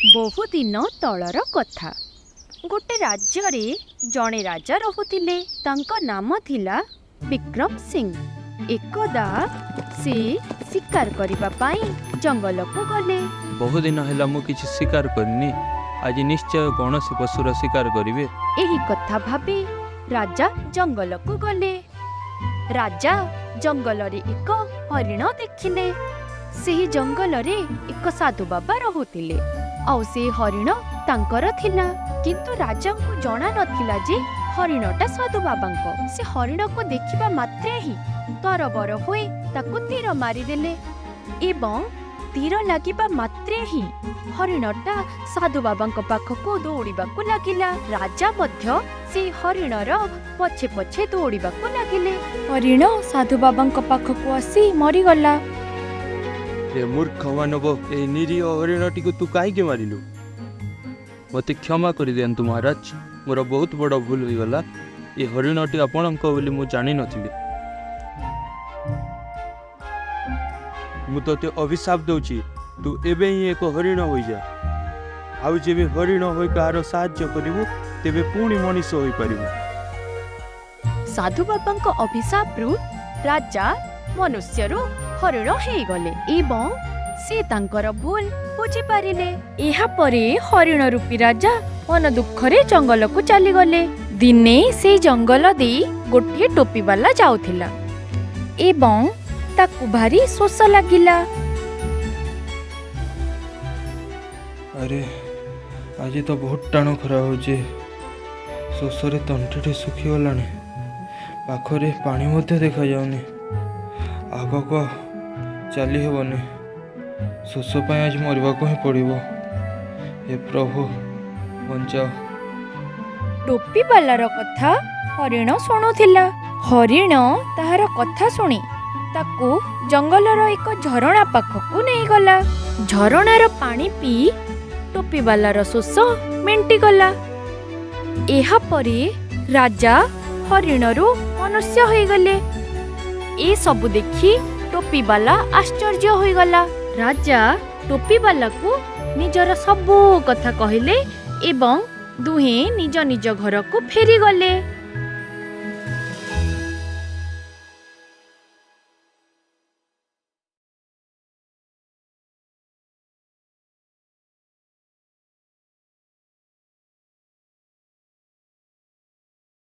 ବହୁଦିନ ତଳର କଥା। ଗୋଟେ ରାଜ୍ୟରେ ଜଣେ ରାଜା ରହୁଥିଲେ। ତାଙ୍କ ନାମ ଥିଲା ବିକ୍ରମ ସିଂ। ଏକଦା ସେ ଶିକାର କରିବା ପାଇଁ ଜଙ୍ଗଲକୁ ଗଲେ। ବହୁଦିନ ହେଲା ମୁଁ କିଛି ଶିକାର କରିନି। ଆଜି ନିଶ୍ଚୟ କୌଣସି ପଶୁର ଶିକାର କରିବି। ଏହି କଥା ଭାବି ରାଜା ଜଙ୍ଗଲକୁ ଗଲେ। ରାଜା ଜଙ୍ଗଲରେ ଏକ ହରିଣ ଦେଖିଲେ। ସେହି ଜଙ୍ଗଲରେ ଏକ ସାଧୁ ବାବା ରହୁଥିଲେ, ଆଉ ସେ ହରିଣ ତାଙ୍କର ଥିଲା। କିନ୍ତୁ ରାଜାଙ୍କୁ ଜଣା ନଥିଲା ଯେ ହରିଣଟା ସାଧୁ ବାବାଙ୍କ। ସେ ହରିଣକୁ ଦେଖିବା ମାତ୍ରେ ହିଁ ତରବର ହୋଇ ତାକୁ ତୀର ମାରିଦେଲେ ଏବଂ ତୀର ଲାଗିବା ମାତ୍ରେ ହିଁ ହରିଣଟା ସାଧୁ ବାବାଙ୍କ ପାଖକୁ ଦୌଡ଼ିବାକୁ ଲାଗିଲା। ରାଜା ମଧ୍ୟ ସେ ହରିଣର ପଛେ ପଛେ ଦୌଡ଼ିବାକୁ ଲାଗିଲେ। ହରିଣ ସାଧୁ ବାବାଙ୍କ ପାଖକୁ ଆସି ମରିଗଲା। ଏ ମୂର୍ଖ ମାନବ, ଏ ନିରୀହ ହରିଣଟିକୁ ତୁ କାହିଁକି ମାରିଲୁ? ମୋତେ କ୍ଷମା କରିଦିଅନ୍ତୁ ମହାରାଜ, ମୋର ବହୁତ ବଡ଼ ଭୁଲ ହୋଇଗଲା। ଏ ହରିଣଟି ଆପଣଙ୍କ ବୋଲି ମୁଁ ଜାଣିନଥିଲି। ମୁଁ ତୋତେ ଅଭିଶାପ ଦେଉଛି, ତୁ ଏବେ ହିଁ ଏକ ହରିଣ ହୋଇଯା। ଆଉ ଯେବେ ହରିଣ ହୋଇ କାହାର ସାହାଯ୍ୟ କରିବୁ, ତେବେ ପୁଣି ମଣିଷ ହୋଇପାରିବୁ। ସାଧୁ ବାବାଙ୍କ ଅଭିଶାପରୁ ରାଜା ମନୁଷ୍ୟରୁ ହରିଣ ହେଇଗଲେ ଏବଂ ସେ ତାଙ୍କର ଭୁଲ ବୁଝିପାରିଲେ। ଏହାପରେ ହରିଣ ରୂପୀ ରାଜା ମନ ଦୁଃଖରେ ଜଙ୍ଗଲକୁ ଚାଲିଗଲେ। ଦିନେ ସେଇ ଜଙ୍ଗଲ ଦେଇ ଗୋଟିଏ ଟୋପିବାଲା ଯାଉଥିଲା ଏବଂ ତାକୁ ଭାରି ଶୋଷ ଲାଗିଲା। ଆରେ, ଆଜି ତ ବହୁତ ଟାଣ ଖରା ହେଉଛି। ଶୋଷରେ ତଣ୍ଟିଟି ଶୁଖିଗଲାଣି। ପାଖରେ ପାଣି ମଧ୍ୟ ଦେଖାଯାଉନି। ଆଗକୁ ଆଉ ଚାଲି ହେବନି। ଶୋଷ ପାଇଁ ଆଜି ମରିବାକୁ ହିଁ ପଡ଼ିବ। ହେ ପ୍ରଭୁ, ବଞ୍ଚାଅ। ଟୋପିବାଲାର କଥା ହରିଣ ଶୁଣୁଥିଲା। ହରିଣ ତାହାର କଥା ଶୁଣି ତାକୁ ଜଙ୍ଗଲର ଏକ ଝରଣା ପାଖକୁ ନେଇଗଲା। ଝରଣାର ପାଣି ପିଇ ଟୋପିବାଲାର ଶୋଷ ମେଣ୍ଟିଗଲା। ଏହାପରେ ରାଜା ହରିଣରୁ ମନୁଷ୍ୟ ହୋଇଗଲେ। ଏସବୁ ଦେଖି ଟୋପିବାଲା ଆଶ୍ଚର୍ଯ୍ୟ ହୋଇଗଲା। ରାଜା ଟୋପିବାଲାକୁ ନିଜର ସବୁ କଥା କହିଲେ ଏବଂ ଦୁହେଁ ନିଜ ନିଜ ଘରକୁ ଫେରିଗଲେ।